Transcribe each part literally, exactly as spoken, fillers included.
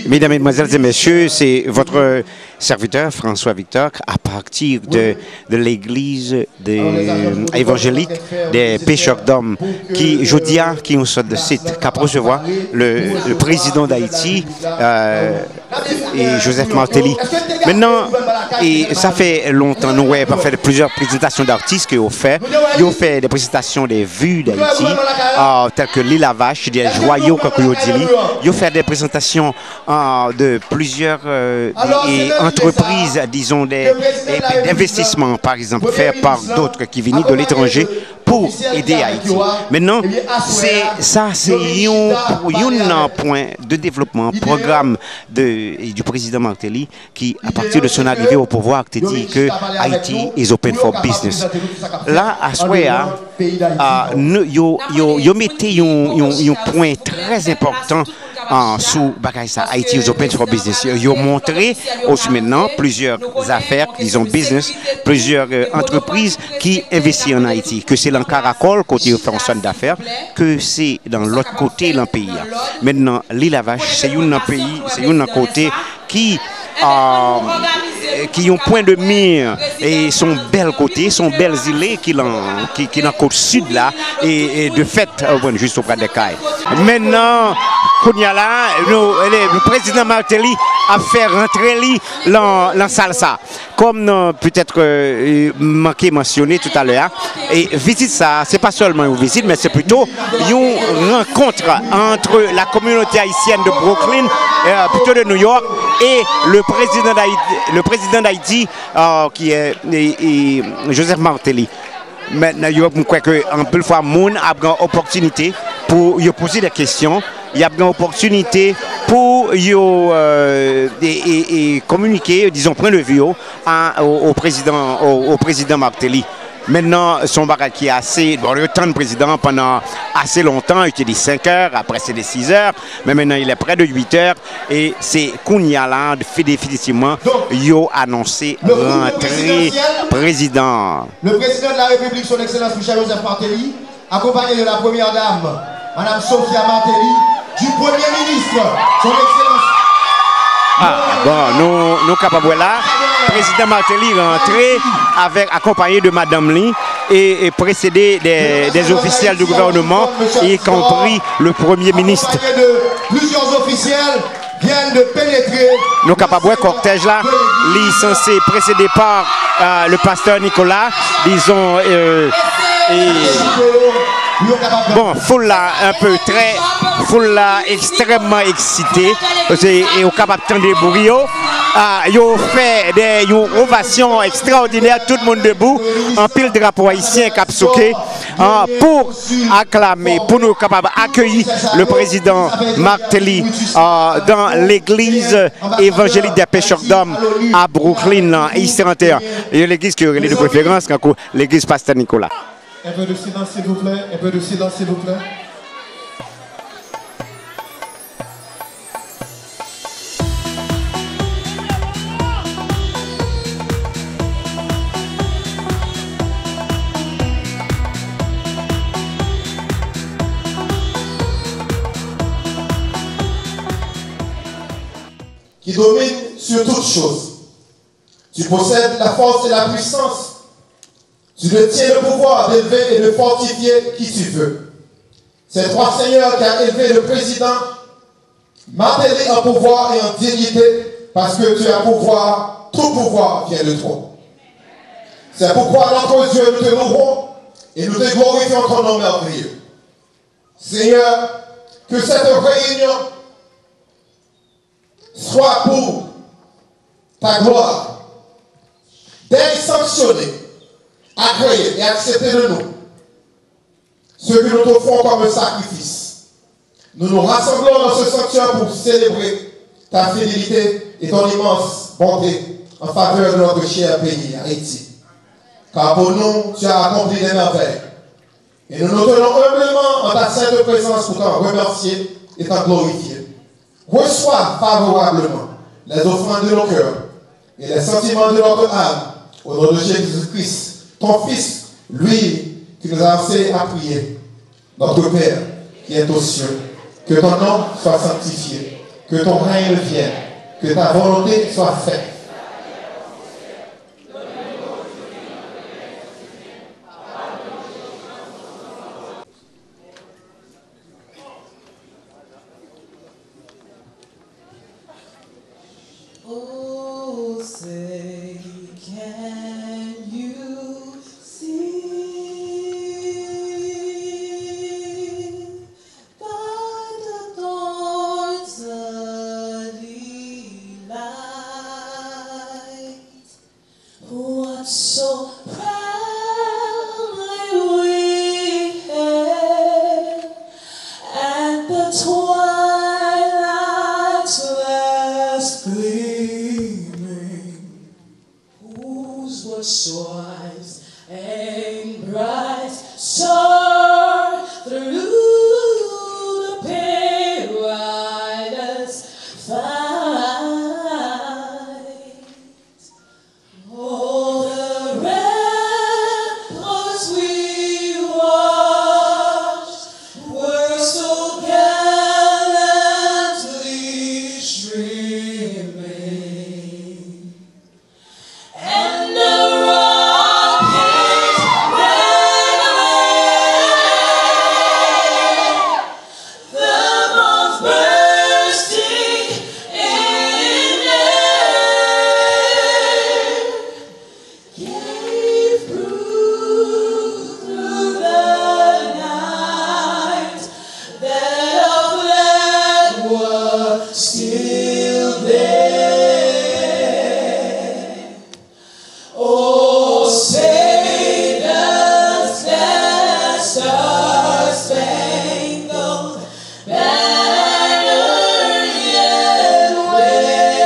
Mesdames, Mesdemoiselles et Messieurs, c'est votre serviteur François Victor à partir de, de l'église de, évangélique des Pêcheurs d'Hommes, ki jodi a ki yon sòt de sit k ap resevwa le, le président d'Haïti, euh, e Joseph Martelly. Mentnan, e sa fè lontan nou wè, pa fè plizyè prezantasyon d'atis ke yo fè. Yo fè de prezantasyon de vi d'Haïti, euh, tèl ke Lil Avach, de jwayo, kankou yo di li. Yo fè de prezantasyon, euh, de plizyè, euh, de, e antrepriz, dizon, de, e, d'investissement, par exemple, fait par d'autres qui viennent de l'étranger pour aider Haïti. Mentnan, se sa, se yon, youn nan pwen de devlopman, pwogram de, e du président Martelly, ki, à partir de son arrivée au pouvoir, te di ke Haiti is open for business. La, aswè a, a, nou, yo, yo, yo mete yon, yon, yon pwen trè enpòtan, a, sou bagay sa, Haiti is open for business. Yo, yo montre, o, mentnan, plizyè zafè, dizon, business, plizyè, euh, antrepriz ki envesti an Ayiti, ke se lan Karakòl, kote yo fè yon sòt dafè, ke se nan lòt kote lan peyi a. Mentnan, Lil Avach, se youn nan peyi, se youn nan kote ki, euh, ki yon pwen de mir, e se yon bèl kote, se yon bèl zile ki lan, ki, ki nan kot sid la, e, e de fèt, euh, bon, jis opre de kay. Mentnan, kounye a la, nou, le, le prezidan Martelly ap fè rantre li lan, lan sal sa. Kòm nou petèt, euh, manke mansyone toutalè a, e vizit sa, se pa sèlman yon vizit, men se plito yon rankont ant la communauté haïtienne de Brooklyn, euh, plutôt de New York, et le président d'Haïti, le président d'Haïti, euh, qui est, et, et Joseph Martelly. Mentnan, yo, m kwè ke anpil fwa moun ap gen opòtinite pou yo poze de kesyon, y ap gen opòtinite pou yo, euh, e, e, e kominike, dizon, pwen de vi yo a, o, o prezidan, o, o prezidan Martelly. Mentnan, se yon bagay ki ase, bon, yo tann prezidan an pandan ase lontan, yo te di senk è, apre se te sis è, men mentnan il est près de huit heures, e se kounye a la, definitivman, yo anonse rantre prezidan an. Le président de la République, son Excellence Michel Joseph Martelly, accompagné de la Première Dame, Madame Sophia Martelly, du Premier ministre, son Excellence. Ah, bon, nou, nou kapab wè la, prezidan Martelly rantre avèk, akonpaye de madanm li, e, e presede de, des officiels du gouvernement, y compris le Premier ministre. Accompagné de plusieurs officiels viennent de pénétrer. Nou kapab wè kòtèj la, li sanse presede pa, euh, le pasteur Nicolas, dizon, euh, e, bon, foul la un peu très, foul la ekstrèmman eksite, e ou kapab tande bri yo. Ah, yo fè de, yon ovasyon ekstraòdinè, tout moun debou, anpil drapo ayisyen k ap souke, ah, pou aklame, pou nou kapab akeyi le président Martelly, euh, dans l'église évangélique des Pêcheurs d'Hommes à Brooklyn, lan, East trente et un. E legliz ke yo rele de preferans, kankou legliz Pastè Nicolas. Un peu de silence, s'il vous plaît. Un peu de silence, s'il vous plaît. Qui domine sur toutes choses. Tu possèdes la force et la puissance. Tu détiens le pouvoir d'élever et de fortifier qui tu veux. C'est toi, Seigneur, qui as élevé le président Martelly en pouvoir et en dignité, parce que tu as pouvoir, tout pouvoir vient de toi. C'est pourquoi, notre Dieu, nous te louons et nous te glorifions ton nom merveilleux. Seigneur, que cette réunion soit pour ta gloire. Daigne sanctionner, agréer et accepter de nous ce que nous t'offrons comme un sacrifice. Nous nous rassemblons dans ce sanctuaire pour célébrer ta fidélité et ton immense bonté en faveur de notre cher pays, Haïti. Car pour nous, tu as accompli des merveilles. Et nous nous tenons humblement en ta sainte présence pour t'en remercier et t'en glorifier. Reçois favorablement les offrandes de nos cœurs et les sentiments de notre âme, au nom de Jésus-Christ, ton Fils, lui qui nous a enseigné à prier. Notre Père qui es aux cieux, que ton nom soit sanctifié, Que ton règne vienne, que ta volonté soit faite. Oh, say, can you see by the dawn's early light what so proudly we hailed at the twilight's last gleaming, whose watch soars and bright soar through the pale rider's flight. Oh, the ramparts we watched were so gallantly streaming, and the rocket ran away, the bombs bursting in air gave proof through the night that our flag was still there. Oh, say does that star-spangled banner yet wave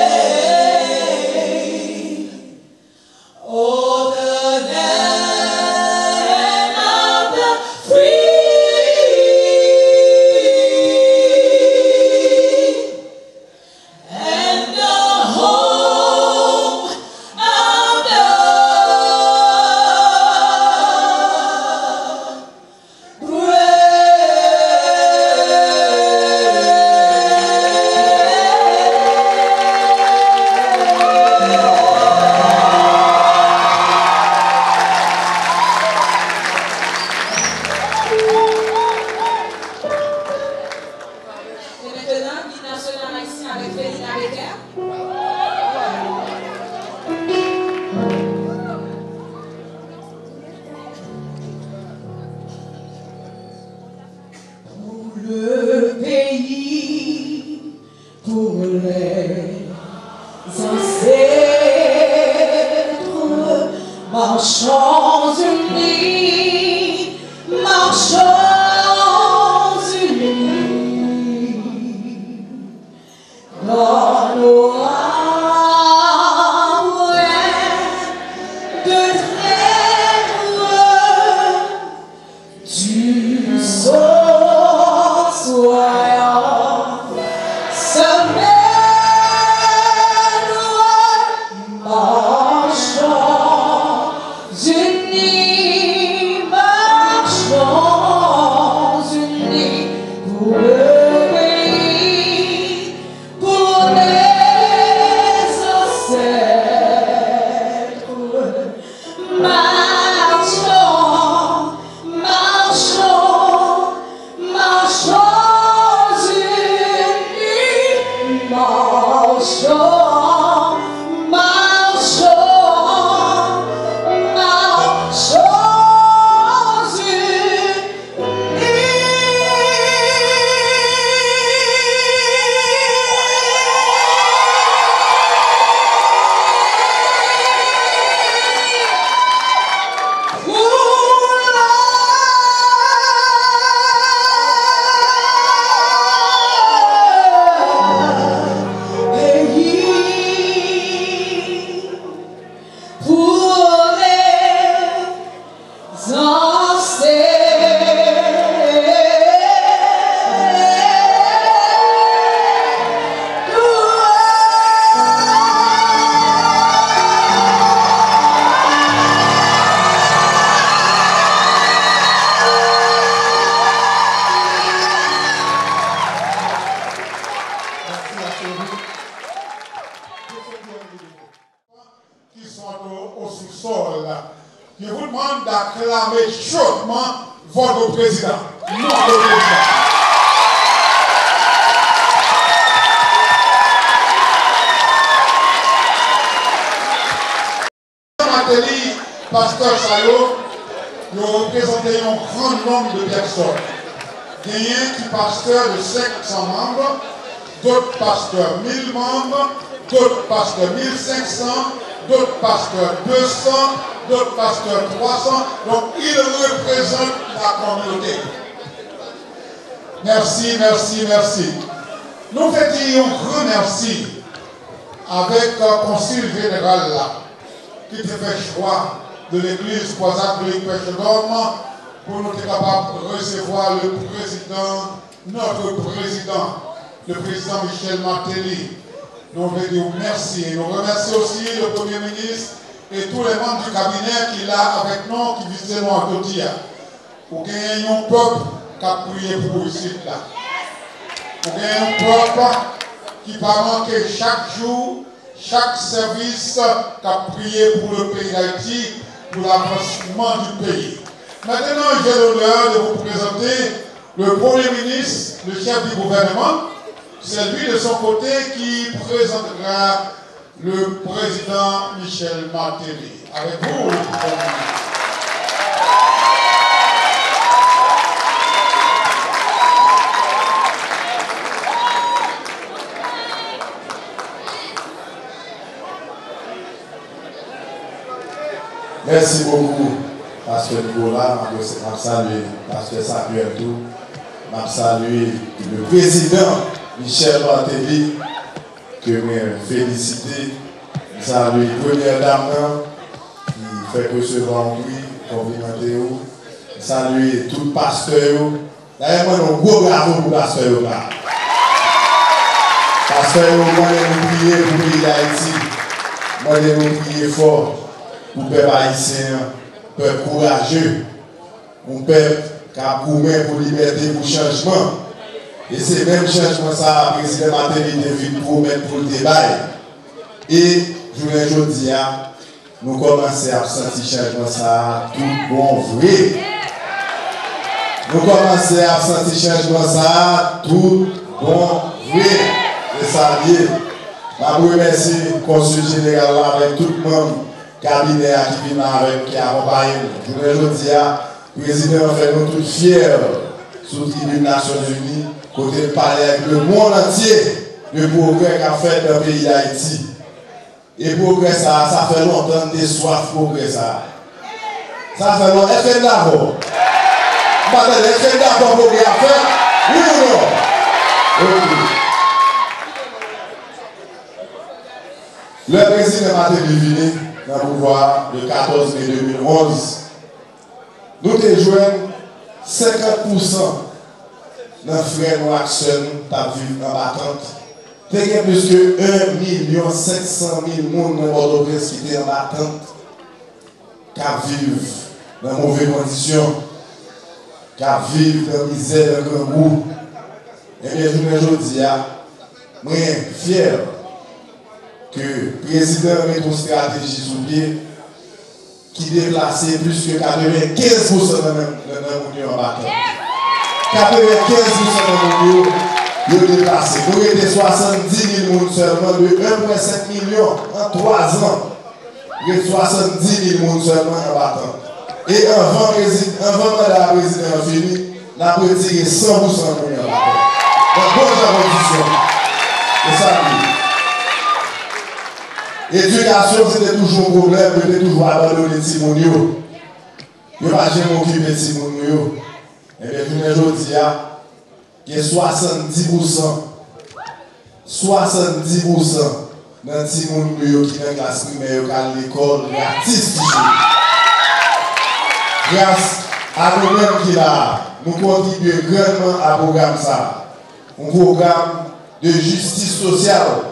o'er the land of the free and the home of the E mentnan, Gid Nasyonal Ayisyen avèk Felina Becker. Pour le pays, pour les ancêtres, marchons unis, marchons unis. Dans nos rangs, de traîtres, du sang soyons semés, marchons unis, marchons unis pour le pays, pour les ancêtres. Marchons, marchons, marchons unis, marchons, marchons, marchons unis. Réclamer chaudement votre président, notre président. Martelly, pastè sa yo, yo reprezante yon gran nonb de pèsòn. Genyen ki pastè de senk san manm, dòt pastè mil manm, dòt pastè mil senk san, dòt pastè de san, dòt pastè twa san. Donk, il représente la communauté. Mèsi, mèsi, mèsi. Nou vle di yon gran mèsi avèk, euh, Konsil Jeneral la, ki te fè chwa de Legliz Croisade Catholique Pè Chodòm pou nou te kapab resevwa le président, notre président, le président Michel Martelly. Nou vle di w mèsi. E nou remèsye osi le Premye Minis e tou lè manm di kabinè ki la avèk nou, ki vizite nou an jodi a. Ou genyen yon pèp k ap priye pou ou isit la. Ou genyen yon pèp ki pa manke chak jou, chak sèvis, k ap priye pou le peyi Dayiti, pou lavansman di peyi. Maintenant, j'ai l'honneur de vous présenter le Premier ministre, le chef du gouvernement. C'est lui de son côté qui présentera le président Michel Martelly. Avec vous, le Premier ministre. Mèsi bokou, pastè Nicolas. M ap, m ap salye pastè Samuel tou. M ap salye le prezidan Michel Martelly, ke mwen felisite. M salye premyè dam nan, ki fèk resevwa yon pri, konplimante yo. M salye tout pastè yo. Dayè, m mande yon gwo bravo pou pastè yo la. Pastè yo, m mande nou priye pou peyi Dayiti. M mande nou priye fò pou pèp ayisyen an, pèp kouraje, yon pèp k ap goumen pou libète, pou chanjman. E se menm chanjman sa a prezidan Martelly te vin pwomèt pou l te bay. E jounen jodi a, nou kòmanse ap santi chanjman sa a tout bon vre. Nou kòmanse ap santi chanjman sa a tout bon vre. E sa l ye. M ap remèsye Konsil Jeneral la avèk tout manm kabinè a ki vin la avè m, ki akonpaye m. Jounen jodi a, prezidan an fè nou tout fyè sou tribin Nasyonzini, kote l pale ak lemonn antye de pwogrè k ap fèt nan peyi Dayiti. E pwogrè sa a, sa fè lontan n te swaf pwogrè sa a. Sa fè lontan. Èske n dakò? M pa tande. Èske n dakò pwogrè ap fèt? Wi ou non? Ok. Lè prezidan Martelly vini nan pouvwa a, le katòz me de mil onz, nou te jwenn senkant pousan nan frè nou ak sè nou t ap viv anba tant. Te gen plis ke en milyon senk san mil moun nan Pòtoprens ki te anba tant, k ap viv nan move kondisyon, k ap viv nan mizè, nan grangou. Ebyen, jounen jodi a, mwen fyè ke prezidan an mete yon estrateji sou pye ki deplase plis ke katrevenkenz pousan nan, nan, nan moun yo anba tant. Katrevenkenz pousan nan moun yo, yo deplase. Nou rete swasanndis mil moun sèlman de en pwen senk milyon an twa zan. Gen swasanndis mil moun sèlman anba tant. E anvan prezi-, anvan manda prezidan an fini, n ap retire san pousan moun yo anba tant. Nan bon jan kondisyon. E sa l ye. Edikasyon, se te toujou yon pwoblèm, yo te toujou abandone timoun yo. Yo pa janm okipe timoun nou yo. Ebyen, jounen jodi a, gen swasanndis pousan, swasanndis pousan nan timoun nou yo ki nan klas primè yo k al lekòl gratis toujou. Gras a nou menm ki la a, nou kontribye grandman a pwogram sa a. Yon pwogram de jistis sosyal,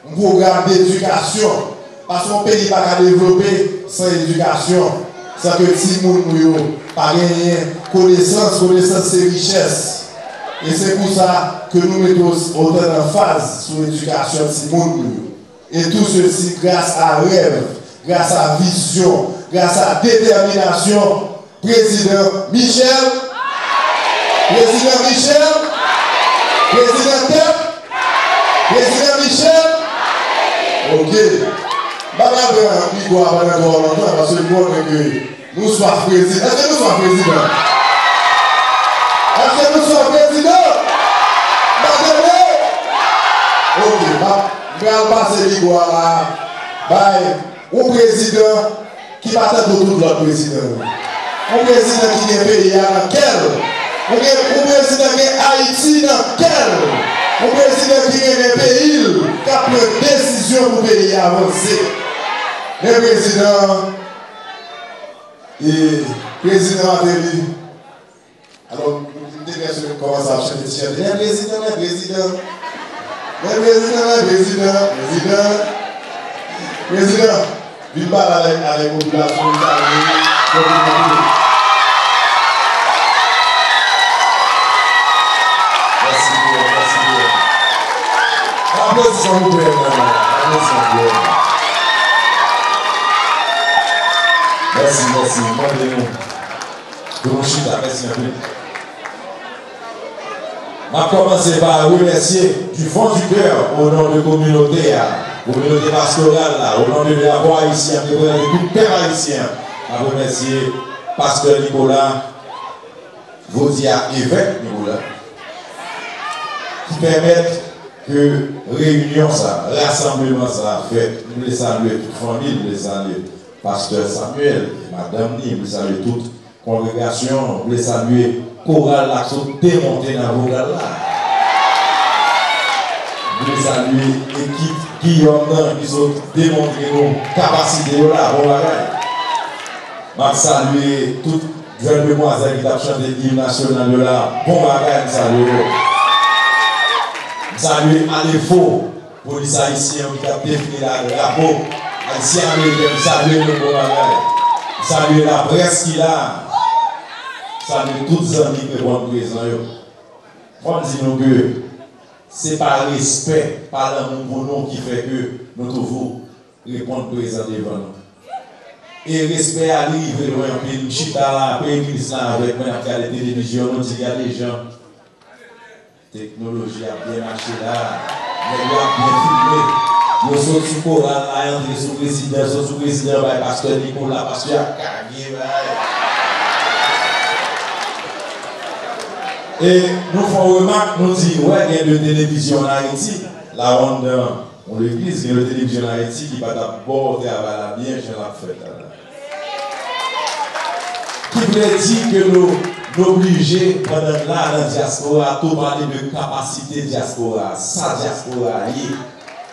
yon pwogram dedikasyon, paske yon peyi pa ka devlope san edikasyon, san ke timoun nou yo pa genyen konesans. Konesans se richès. E se pou sa ke nou mete otan lanfaz sou edikasyon timoun nou yo. E tou sesi gras a rèv, gras a vizyon, gras a detèminasyon Prezidan Michel. Prezidan Michel. Prezidan Tèt. Prezidan Michel. Ok. M pa pral pran mikwo a pandan twò lontan, paske m konnen ke nou swaf prezidan. Èske nou swaf prezidan? Èske nou swaf prezidan? M pa tande. Ok, m ap, m pral pase mikwo a la bay yon prezidan ki pa tankou tout lòt prezidan yo. Yon prezidan ki gen peyi a nan kè l. Yon gen, yon prezidan gen Ayiti nan kè l. Yon prezidan ki renmen peyi l, k ap pran desizyon pou peyi a avanse. Men prezidan, e, prezidan Martelly, alò, m te gen sou kòmanse ap chante ti chante, men prezidan, men prezidan, men prezidan, men prezidan, prezidan, prezidan, vin pale avèk, avèk popilasyon, vin pale, vin pale. Mèsi byen, mèsi byen. Aplodi, silvouplè, mèm, aplodi, silvouplè. Mèsi, mèsi, mande nou. Pou nou chita, mèsi anpil. M ap kòmanse pa remèsye du fond du cœur, o non de kominote a, kominote pastoral la, o non de Drapo Ayisyen, reprezante tout pèp ayisyen, m ap remèsye pastè Nicolas, jodi a evèk Nicolas, ki pèmèt ke reyinyon sa, rasanbleman sa fèt. M vle salye tout fanmi, m vle salye pastè Samuel e madanm ni, m vle salye tout kongregasyon, m vle salye koral la k sot demonte nan vokal la. M vle salye ekip Guillaume nan ki sot demontre nou kapasite yo la, bon bagay. M ap salye tout jèn demwazèl ki t ap chante im nasyonal yo la, bon bagay, m salye yo. M salye Alefo, polis ayisyen yo ki t ap defile la, drapo ayisyen ameriken, m salye nou, bon bagay. M salye laprès ki la. M salye tout zanmi k reponn prezan yo. Fò m di nou ke se pa respè, pa lanmou pou nou ki fè ke nou toujou reponn prezan devan nou. E respè a, li rive lwen anpil. M chita la, apre legliz la avèk mwen, n ap gade televizyon, nou di, "Gade jan teknoloji ap byen mache la. Nèg yo ap byen filme. Yo sot sou koral la, y antre sou prezidan, sot sou prezidan, bay pastè Nicolas, pastè a kage, bay." E nou fè yon remak, nou di, "Wè, gen de televizyon an Ayiti, la w anndan yon legliz, gen de televizyon an Ayiti ki pa t ap ba w travay la byen jan l ap fèt la." Ki vle di ke nou, nou oblije, pandan n la nan dyaspora a, tou pale de kapasite dyaspora a, sa dyaspora a ye.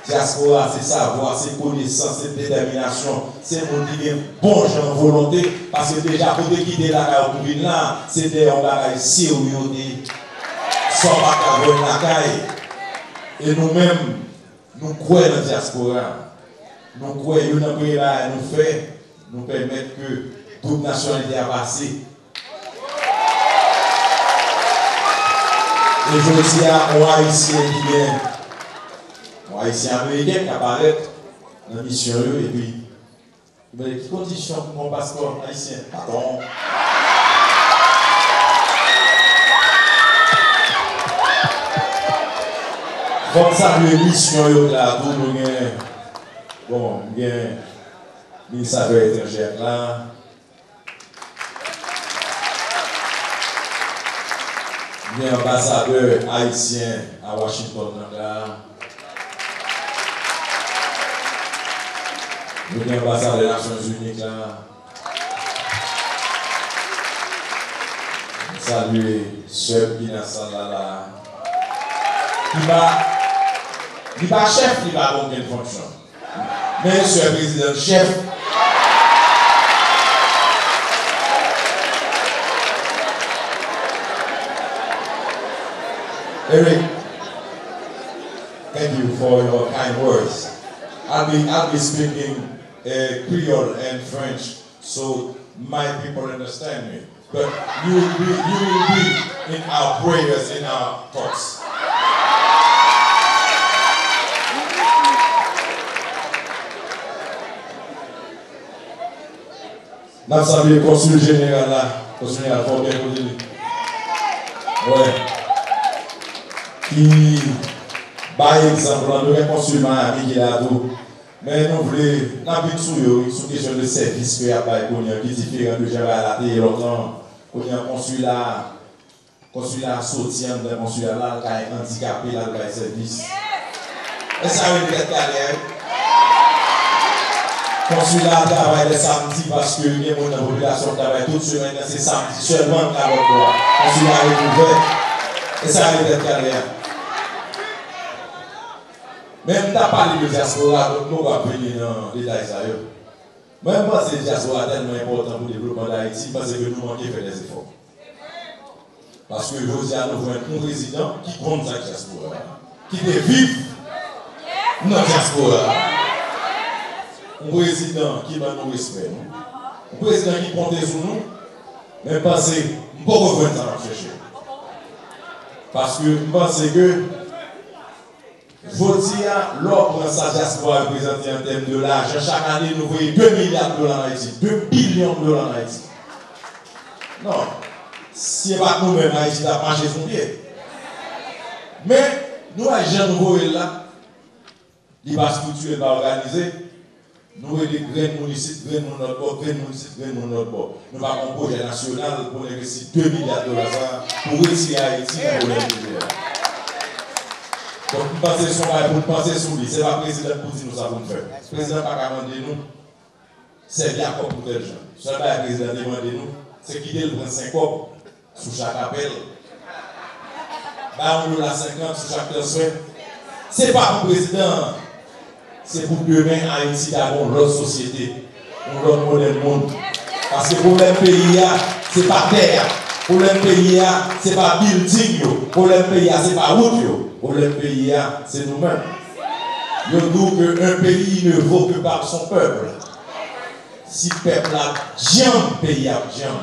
Dyaspora a se savwa, se konesans, se detèminasyon, se moun ki gen bon jan volonte, paske deja pou te kite lakay ou pou vin la, se dèyè yon bagay serye w te, sa w pa ka jwenn lakay. E nou menm, nou kwè nan dyaspora. Nou kwè youn nan premye bagay nou fè, nou pèmèt ke doub nasyonalite a pase. E jodi a, yon Ayisyen ki gen, yon Ayisyen ameriken k ap parèt nan misyon yo, epi, men ki kondisyon pou mwen paspò ayisyen? Patwon. Fò m salye misyon yo k la tou, nou gen, bon, m gen minis afè etranjè k la. M gen anbasadè ayisyen a Washington nan k la. M gen anbasadè Nasyonzini k la. M salye sè m ki nan sal la la. Li pa, li pa chèf, li pa gen okenn fonksyon. Men sè prezidan chèf. Eric, thank you for your kind words. I'll be, I'll be speaking, uh, Creole and French, so my people understand me. But you will be, you will be in our prayers, in our thoughts. N ap salye konsil jeneral la, konsil jeneral fò byen kote li. Wè. Ki bay egzanp lan, nou gen konsil Miami ki la tou. Men nou vle, n ap vin sou yo, wi, sou kesyon de sèvis ke y ap bay kounye a, ki diferan de jan bagay la te ye lontan. Kounye a, konsil la, konsil la soti anndan konsil la, l al kay andikape, l al bay sèvis. E sa rele tèt kalè, wi. Konsil la travay lè samdi paske gen moun nan popilasyon k travay tout semèn nan, se samdi sèlman l ka lòt bò a. Konsil la ret ouvè. E sa rele tèt kalè a. Men m t ap pale de dyaspora, donk nou p ap vini nan detay sa yo. Mwen, m panse dyaspora tèlman enpòtan pou devlopman Dayiti, m panse ke nou manke fè dèzefò. Paske jodi a, nou jwenn yon prezidan ki konn sa k dyaspora, ki te viv nan dyaspora, yon prezidan ki ban nou respè nou, yon prezidan ki konte sou nou, men m panse, m poko jwenn sa m ap chèche. Paske m panse ke Jodi a, lè w pran sa dyaspora reprezante an tèm de lajan, chak ane nou voye de milya de dola ann Ayiti, de bilyon de dola ann Ayiti. Non, si se pa t nou menm, Ayiti t ap mache sou pye. Men, nou wè jan nou voye l la, li pa estriktire, li pa òganize. Nou rele grenn moun isit, grenn moun lòt bò, grenn moun isit, grenn moun lòt bò. Nou pa gen yon pwojè nasyonal pou n envesti de milya dola sa a pou retire Ayiti nan pwoblèm peyi a. Donk, m panse se yon bagay pou n panse sou li. Se pa prezidan k pou di nou sa pou n fè. Prezidan pa ka mande nou sèvi ak kòb pou tèl jan. Sèl bagay prezidan te mande nou, se kite l pran senk kòb sou chak apèl. Bay yon dola senkant sou chak transfè. Se pa pou prezidan an. Se pou demen Ayiti ta gen yon lòt sosyete, yon lòt modèl mond. Paske pwoblèm peyi a, se pa tè a. Pwoblèm peyi a, se pa bilding yo. Pwoblèm peyi a, se pa wout yo. Pwoblèm peyi a, se nou menm. Yo di w ke un pays ne vaut que par son peuple. Si pèp la djanm, peyi a ap djanm.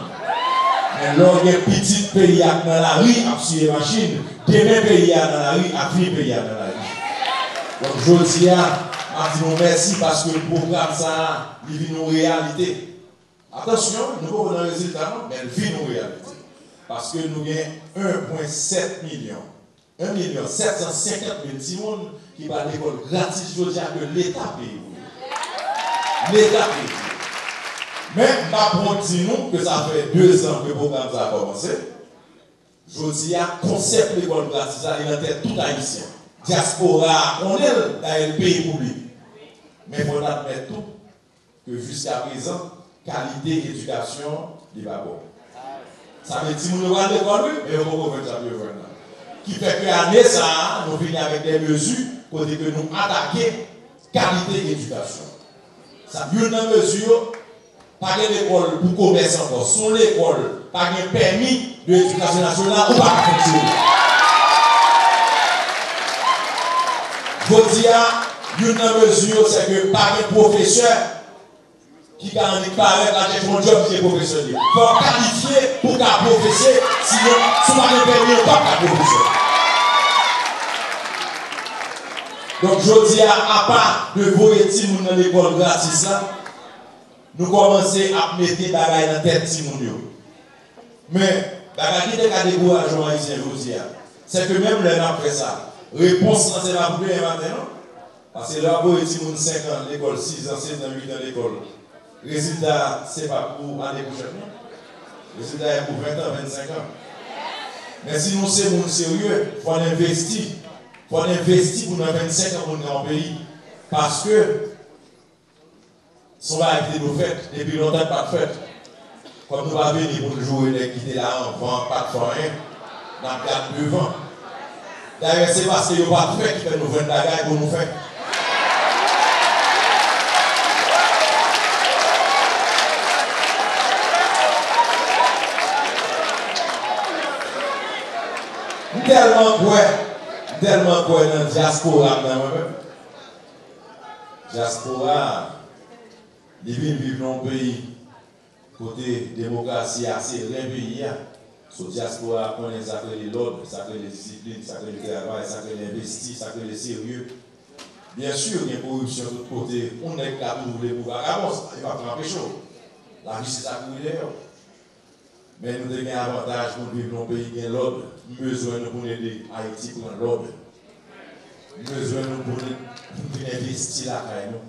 Men lè w gen pitit peyi a k nan lari ap siye machin, demen peyi a nan lari, avni peyi a nan lari. Donk, jodi a, m ap di nou mèsi paske pwogram sa a, li vin yon reyalite. Atansyon, nou poko nan rezilta non, men l vin yon reyalite. Paske nou gen en pwen sèt milyon, en milyon sèt san senkant mil timoun ki pral lekòl gratis jodi a ke Leta peye pou yo. Leta peye pou yo. Men, m p ap wont di nou ke sa fè de zan ke pwogram sa a kòmanse. Jodi a, konsèp lekòl gratis la, li nan tèt tout Ayisyen. Dyaspora a konnen l, dayè l peye pou li. Men fò n admèt tou, ke jiskaprezan, kalite edikasyon, li pa bon. Sa vle di timoun yo pral lekòl, wi, men yo poko jwenn sa pou yo jwenn nan. Ki fè ke ane sa a, nou vini avèk de mezi kote ke nou atake kalite edikasyon. Sa, youn nan mezi yo, pa gen lekòl pou komès ankò. Si yon lekòl pa gen pèmi de edikasyon nasyonal, ou pa ka fonksyone. Jodi a, youn nan mezi yo, se ke pa gen pwofesè ki ka annik parèt la chèche yon djòb ki se pwofesè li ye. Fò w kalifye pou w ka pwofese, sinon, si w pa gen pèmi, ou p ap ka pwofesè. Donk, jodi a, apa de voye timoun nan lekòl gratis la, nou kòmanse ap mete bagay nan tèt timoun yo. Men, bagay ki te ka dekouraje yon Ayisyen jodi a, se ke menm lè n ap fè sa, repons lan se pa pou demen maten, non. Paske lè w ap voye timoun senk an lekòl, sis an, sèt an, uit an lekòl, rezilta a se pa pou ane pwochèn, non. Rezilta a e pou ven an, vennsenk an. Men si nou se moun serye, fò n envesti. Fò n envesti pou nan vennsenk an pou n gen yon peyi. Paske se yon bagay ki te dwe fèt, depi lontan l pa t fèt. Kòm nou pa vini pou n joure nèg ki te la anvan, pa t fè anyen, n ap gad devan. Dayè, se paske yo pa t fè ki fè nou jwenn bagay pou nou fè. M tèlman kwè, m tèlman kwè nan dyaspora m nan mwen menm. Dyaspora a, li vin viv nan yon peyi kote demokrasi a se ren peyi a. So, dyaspora a konnen sa k rele lòd, sa k rele disiplin, sa k rele travay, sa k rele envesti, sa k rele serye. Byen si, gen koripsyon tout kote, yon nèg ka toujou vle pou vagabon, sa, yo p ap janm anpeche w. Lajistis ap kouri dèyè w. Men nou te gen avantaj pou n viv nan yon peyi ki gen lòd. M bezwen nou pou n ede Ayiti pran lòd. M bezwen nou pou n, pou n vin envesti lakay nou.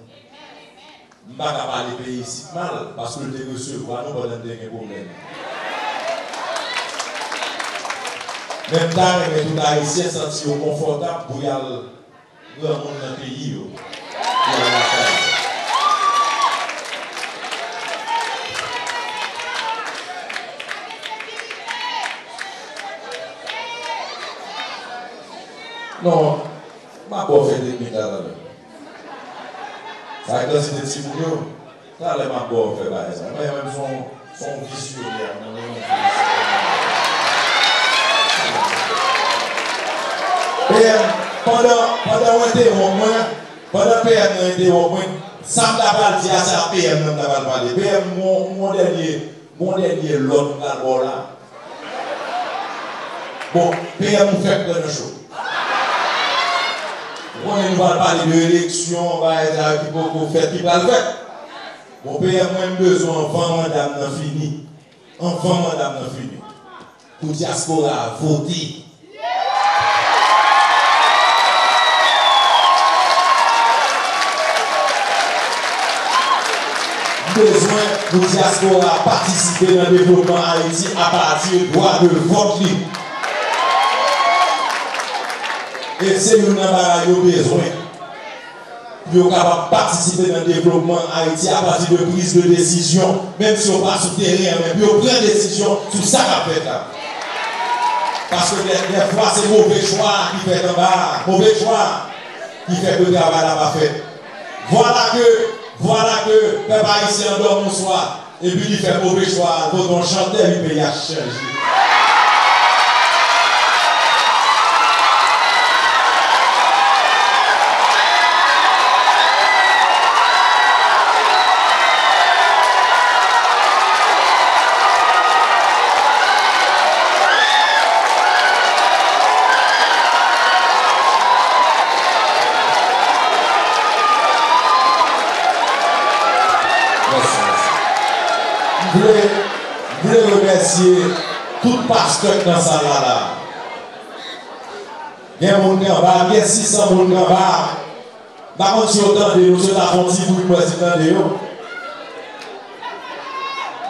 M pa ka pale peyi isit mal, paske l te resevwa nou pandan n te gen pwoblèm. Men m ta renmen tout Ayisyen santi yo konfòtab pou y al granmoun nan peyi yo. Pou y al lakay yo. Non, m ap ba w fè teknik la talè. Sa kantite timoun yo, talè m ap ba w fè bagay sa. Mwen menm se yon, se yon visyonè, mwen menm yon visyonè. P M, pandan, pandan w entewonp mwen, pandan P M nan entewonp mwen, sa m ta pral di a, se a P M nan m ta pral pale. P M, m gon, m gon dènye, m gon dènye lòd m pral ba w la. Bon, P M ou fèk pran nan cho. Ou konnen nou pral pale de eleksyon, bagay sa yo ki poko fèt, ki pral fèt. Bon, P M mwen m bezwen anvan manda m nan fini. Anvan manda m nan fini. Pou dyaspora a vote. M bezwen pou dyaspora a patisipe nan devlopman Ayiti apati dwa de vòt li. E se youn nan bagay yo bezwen. Pou yo kapab patisipe nan devlopman Ayiti apati de priz de desizyon, menm si yo pa sou teren an, men pou yo pran desizyon sou sa k ap fèt la. Paske dè, dèfwa, se move chwa ki fèt anba a, move chwa ki fè ke travay la pa fèt. Vwala ke, vwala ke pèp ayisyen an dòmi yon swa, epi li fè move chwa, al vote yon chantè, epi peyi a chanje. Mèsi, mèsi. M vle, m vle remèsye tout pastè k nan sal la la. Gen moun k anba, gen sis san moun k anba. M pa konn si yo tande nou, si yo ta fè yon ti bri, m wè si tande yo.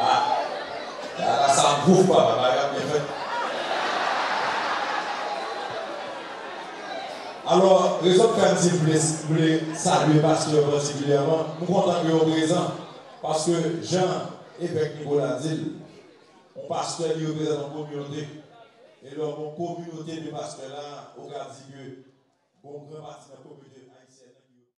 Ah, la, la, sa m pouf, papa, bagay ap byen fèt. Alò, rezon k fè m di m vle, vle salye pastè patikilyèman, m kontan ke yo prezan, paske jan evèk Nicolas di l, yon pastè li reprezante yon kominote. E lè w gen yon kominote de pastè la, ou ka di ke gen yon gran pati nan kominote